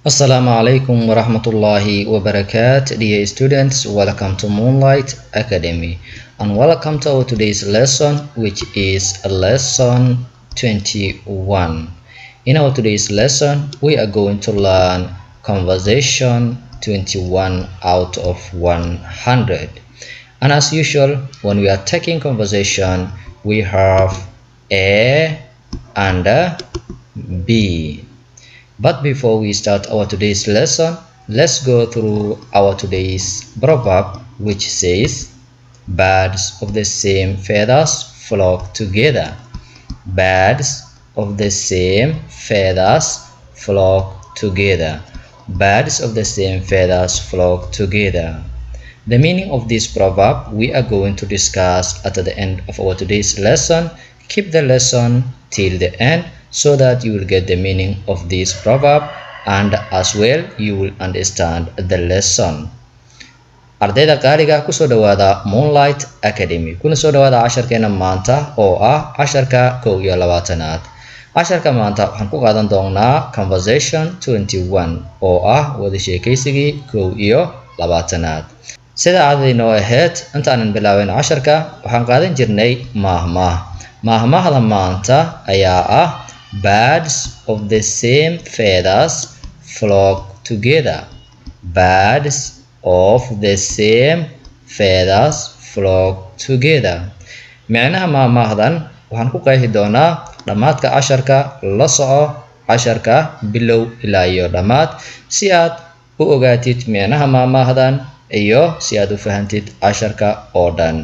Assalamu alaikum warahmatullahi wabarakatuh. Dear students, welcome to Moonlight Academy and welcome to our today's lesson, which is lesson 21. In our today's lesson, we are going to learn conversation 21 out of 100. And as usual, when we are taking conversation, we have A and B. But before we start our today's lesson, let's go through our today's proverb, which says, "Birds of the same feathers flock together." Birds of the same feathers flock together. Birds of the same feathers flock together. The meaning of this proverb we are going to discuss at the end of our today's lesson. Keep the lesson till the end so that you will get the meaning of this proverb and as well you will understand the lesson. Ardayda qaaliga, kusoo dhawaada Moonlight Academy, kuna soo dhawaada casharkeena maanta oo ah casharka 21aad. Casharka maanta waxaan ku qaadan doonaa conversation 21 oo ah wada sheekaysigii 21aad. Sida caadadii noo ahayd, intaanan bilaabin casharka waxaan qaadan jirnay maahmaah. Maahmaahda maanta ayaa ah, "Birds of the same feathers flock together." Birds of the same feathers flock together. Micnaha maahmaahdan waxaan ku qeexi doonaa dhammaadka casharka. La soco casharka bilow ilaa iyo dhammaad si aad u ogaatid micnaha maahmaahdan iyo si aad u fahantid casharka oo dhan.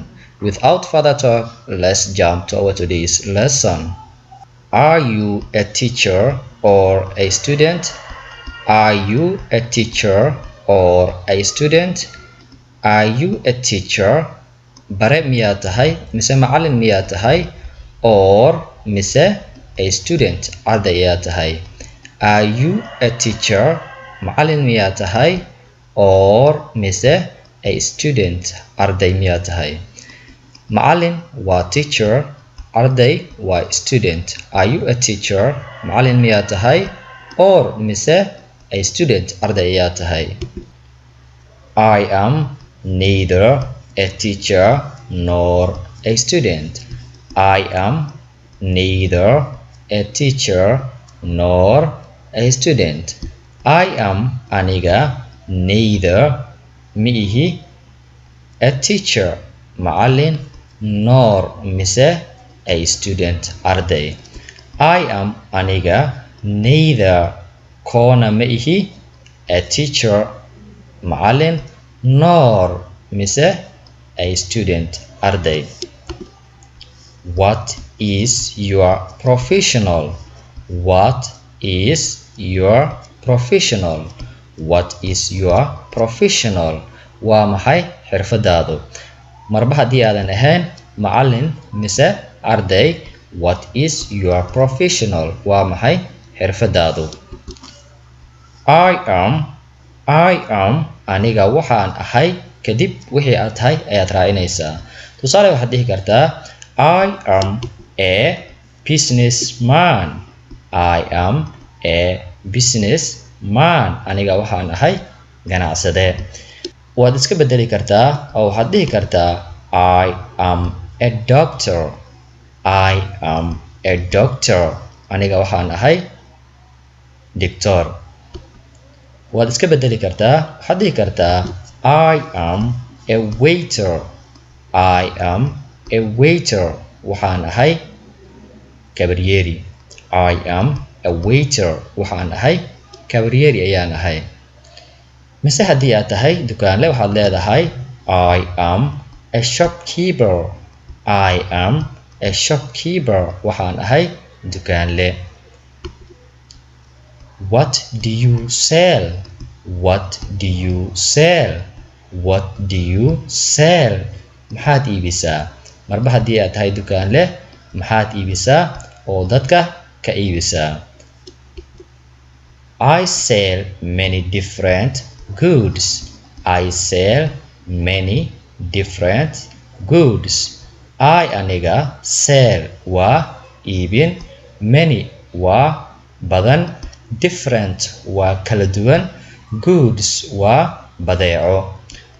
Without further talk, let's jump to our today's lesson. Are you a teacher or a student? Are you a teacher or a student? Are you a teacher, bare miyaa tahay mise macallin miyaa tahay, or mise a student, arday ayaa tahay? Are you a teacher, macallin miyaa tahay, or mise a student, arday miyaa tahay? Macallin waa teacher, arday waa student. Are you a teacher, macallin miyaa tahay, or mise a student, arday ayaa tahay? I am neither a teacher nor a student. I am neither a teacher nor a student. I am, aniga, neither, ma ihi, a teacher, macallin, nor, mise, a student, arday. I am, aniga, neither, koona ma ihi, a teacher, macallin, nor, mise, a student, arday. What is your professional? What is your professional? What is your professional? Waa maxay xirfadaadu? Marba haddii aadan ahayn macallin mise arday, what is your professional? Waa maxay xirfadaadu? I am, I am, aniga waxaan ahay, kadib wixii aad tahay ayaad raacinaysaa. Tusaale, waxaad dhihi kartaa, "I am a businessman." I am a businessman. Aniga waxaan ahay ganacsade. Waad iska bedeli kartaa oo waxaad dhihi kartaa, "I am a doctor." I am a doctor. Aniga waxaan ahay doctor. Waad iska bedeli kartaa, waxaad dhihi kartaa, "I am a waiter." I am a waiter. Waxaan ahay kabaryeri. I am a waiter. Waxaan ahay kabaryeri ayaan ahay. Mise haddii aad tahay dukaanle, waxaad leedahay, "I am a shopkeeper." I am a shopkeeper. Waxaan ahay dukaanle. What do you sell? What do you sell? What do you sell? Maxaad iibisaa? Marba haddii aad tahay dukaanle, maxaad iibisaa oo dadka ka iibisaa? I sell many different goods. I sell many different goods. I, aniga, sell waa iibin, many waa badan, different Different waa kala duwan, goods waa badeeco.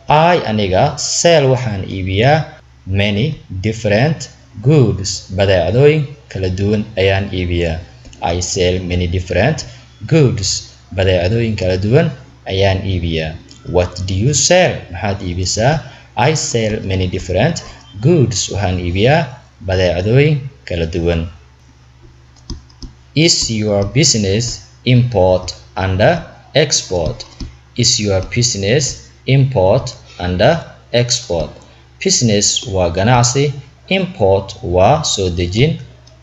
I, aniga, sell, waxaan iibiyaa, many different goods, badeecadooyin kala duwan ayaan iibiyaa. I sell many different goods, badeecadooyin kala duwan ayaan iibiyaa. What do you sell? Maxaad iibisaa? I sell many different goods, waxaan iibiyaa badeecadooyin kala duwan. Is your business import and export? Is your business import and export? Business waa ganacsi, import waa soo dejin,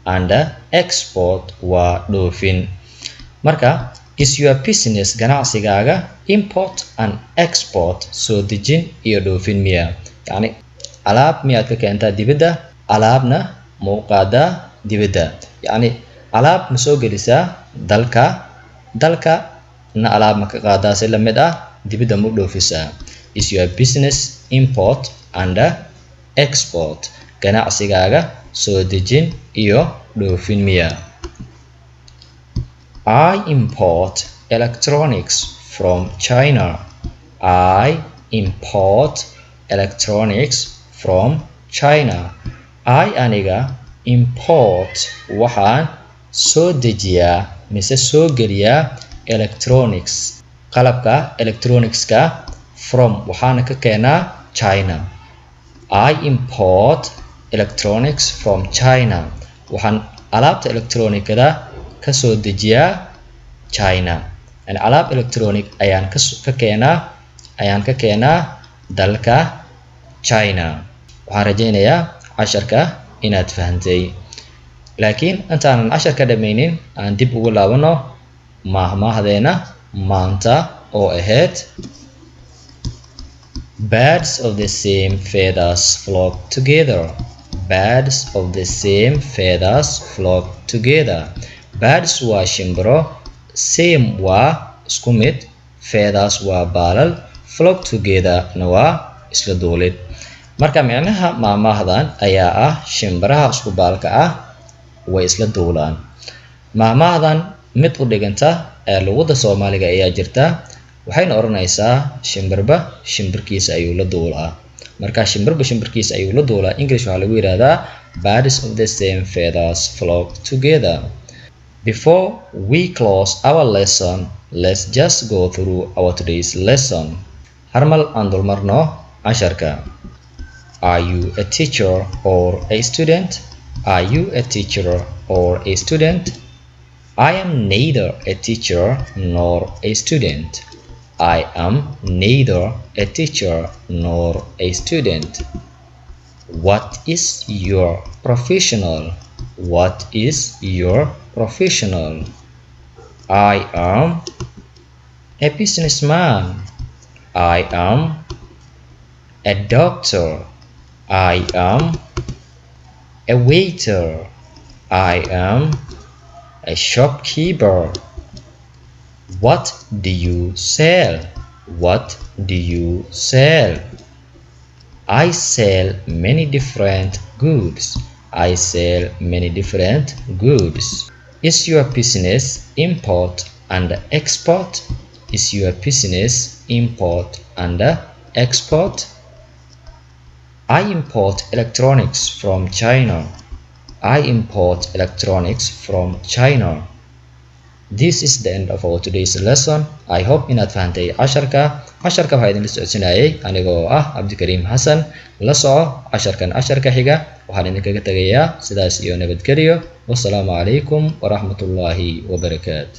and export waa dhoofin. Marka, is your business, ganacsigaaga, import and export, soo dejin iyo dhoofin miya? Yacni alaab miyaad ka keentaa dibadda, alaabna ma u qaadaa dibadda? Yacni alaab ma soo gelisaa dalka, dalka na alaab ma ka qaadaa, si lamid ah dibadda ma u dhoofisaa? Is your business import and export? Ganacsigaaga soo dejin iyo dhoofin miya? I import electronics from China. I import electronics from China. I, aniga, import, waxaan soo dejiyaa mise soo geliyaa, electronics, qalabka electronicska, from, waxaana ka keenaa, China. I import electronics from China. Waxaan alaabta electronicada kasoo dejiyaa China. Yani alaab electronic ayaan ka keenaa, ayaan ka keenaa dalka China. Waxaan rajaynayaa casharka inaad fahantay, laakiin intaanan casharka dhammaynin aan dib ugu laabano maahmaahdeena maanta oo ahayd "Birds of the same feathers flock together." Birds of the same feathers flock together. Birds waa shimbiro, same waa isku mid, feathers waa baalal, flock together na waa isla duulid. Marka micnaha maahmaahdan ayaa ah shimbiraha isku baalka ah way isla duulaan. Maahmaahdan mid u dhiganta ee luqadda Soomaaliga ayaa jirta, waxayna odhanaysaa shimbirba shimbirkiisa ayuu la duulaa. Marka shimbirba shimbirkiisa ayuu la duulaa, English waxaa lagu yidhahdaa "Birds of the same feathers flock together." Before we close our lesson, let's just go through our today's lesson. Hal mar aan dulmarno casharka. Are you a teacher or a student? Are you a teacher or a student? I am neither a teacher nor a student. I am neither a teacher nor a student. What is your professional? What is your professional? I am a businessman. I am a doctor. I am a waiter. I am a shopkeeper. What do you sell? What do you sell? I sell many different goods. I sell many different goods. Is your business import and export? Is your business import and export? I import electronics from China. I import electronics from China. This is the end of our today's lesson. I hope inaad fahantay casharka. Casharka waxaa idinla socodsinayay anigoo ah Cabdikariim Xasan. La soco casharkan casharka xiga. Waxaan idinkaga tegayaa sidaas iyo nabadgelyo. Wasalaamu calaykum waraxmatullaahi wabarakaatu.